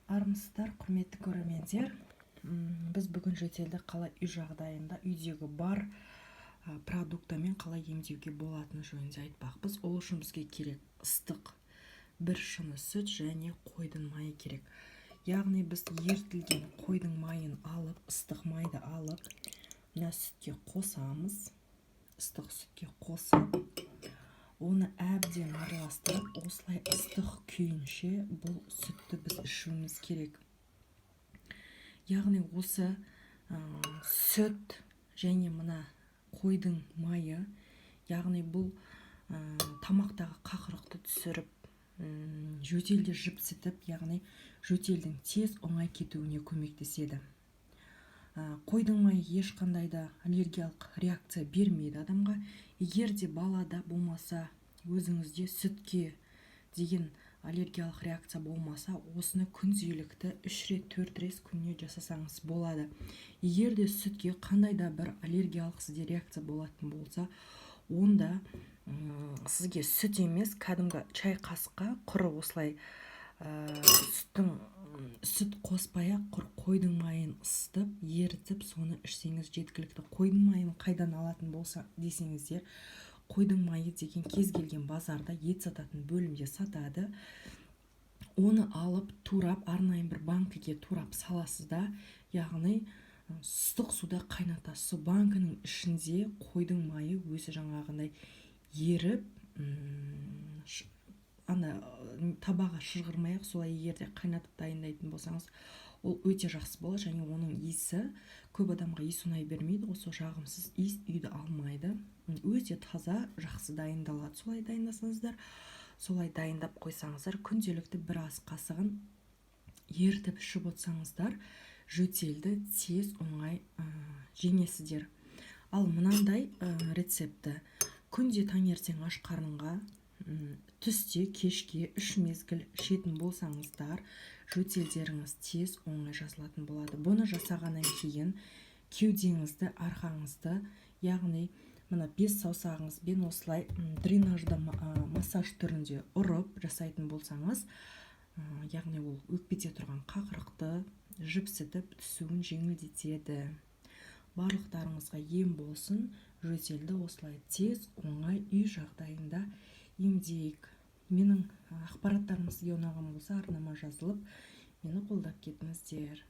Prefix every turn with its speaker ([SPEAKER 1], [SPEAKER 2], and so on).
[SPEAKER 1] Армысыздар, құрметті көрермендер! Біз бүгін жөтелді қалай үй жағдайында, үйдегі бар продуктамен қалай емдеуге болатыны жөнінде айтпақпыз. Ол үшін бізге керек ыстық бір шыны сүт және қойдың майы керек. Яғни біз ерітілген қойдың майын алып, ыстық майды алып, мына сүтке қосамыз. Ыстық сүтке қосып, оны әбден араластырып, осылай ыстық күйінше бұл сүтті біз ішуіміз керек. Яғни осы сүт және мына қойдың майы, яғни бұл тамақтағы қақырықты түсіріп, жөтелді жіпсітіп, яғни жөтелдің тез, оңай кетуіне көмектеседі. Қойдың майы ешқандай да аллергиялық реакция бермейді адамға. Егер де балада болмаса, өзіңізде сүтке деген аллергиялық реакция болмаса, осыны күнделікті үш рет, төрт рет күніне жасасаңыз болады. Егер де сүтке қандай да бір аллергиялық сізде реакция болатын болса, онда сізге сүт емес, кәдімгі чай қасыққа құры осылай сүттің, сүт қоспай ақ, құр қойдың майын ысытып, ерітіп, соны ішсеңіз жеткілікті. Қойдың майын қайдан алатын болса десеңіздер, қойдың майы деген кез келген базарда ет сататын бөлімде сатады. Оны алып, турап, арнайы бір банкіге турап саласыз да, яғни ыстық суда қайнатасыз. Сол банкінің ішінде қойдың майы өзі жаңағындай еріп, ана табаға шыжғырмай ақ, солай егер де қайнатып дайындайтын болсаңыз, ол өте жақсы болады. Және оның иісі, көп адамға иіс ұнай бермейді ғой, сол жағымсыз иіс үйді алмайды, өте таза, жақсы дайындалады. Солай дайындасаңыздар, солай дайындап қойсаңыздар, күнделікті бір ас қасығын ерітіп ішіп отырсаңыздар, жөтелді тез, оңай жеңесіздер. Ал мынандай рецептті күнде таңертең аш қарынға, түсте, кешке үш мезгіл ішетін болсаңыздар, жөтелдеріңіз тез, оңай жазылатын болады. Бұны жасағаннан кейін кеудеңізді, арқаңызды, яғни мына бес саусағыңызбен осылай дренажды массаж түрінде ұрып жасайтын болсаңыз, яғни ол өкпеде тұрған қақырықты жіпсітіп, түсуін жеңілдетеді. Барлықтарыңызға ем болсын! Жөтелді осылай тез, оңай үй жағдайында емдейік. Менің ақпараттарым сізге ұнаған болса, арнама жазылып, мені қолдап кетіңіздер.